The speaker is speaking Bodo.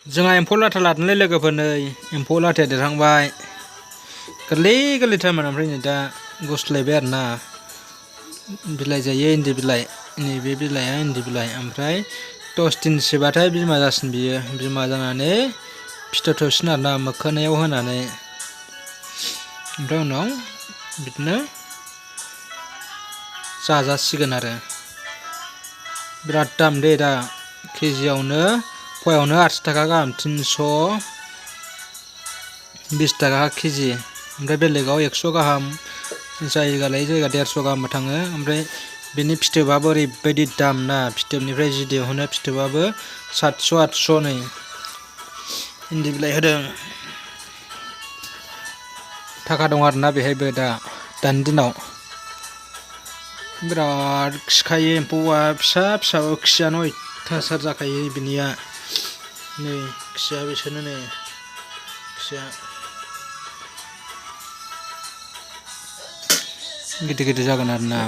जोंहा एम्फौ लाथा लादोंलै लोगोफोरनो एम्फौ लाथाया देरहांबाय गोरलै गोरलैथारमोन ओमफ्राय नै दा गुस्लायबाय आरोना बिलाइ जायो इन्दि बिलाइ नैबे बिलाइआ इन्दि बिलाइ ओमफ्राय 10 दिनसोबाथाय बिमा जासिन बियो बिमा जानानै फिथोब थोबसिन आरोना मोखोनायाव होनानै ओमफ्राय उनाव बिदिनो जाजासिगोन आरो बिराद दाम दे दा केजियावनो पवायावनो 80 थाखा गाहाम 320 थाखा केजि ओमफ्राय बेलेगाव 100 गाहाम जायगा लायै जायगा 150 गाहामबो थाङो ओमफ्राय बेनि फिथोबाबो ओरैबायदि दाम ना फिथोबनिफ्राय जि दिहुनो फिथोबाबो 700 800 नै इन्दि बिलाइ होदों थाखा दं आरोना बेहायबो दानि दिनाव बिराद खिखायो एम्फौआ फिसा फिसाबो खियानो अयथासार जाखायो बिनिया नै खिया बिसोरनो नै खिया गिदिर गिदिर जागोन आरोना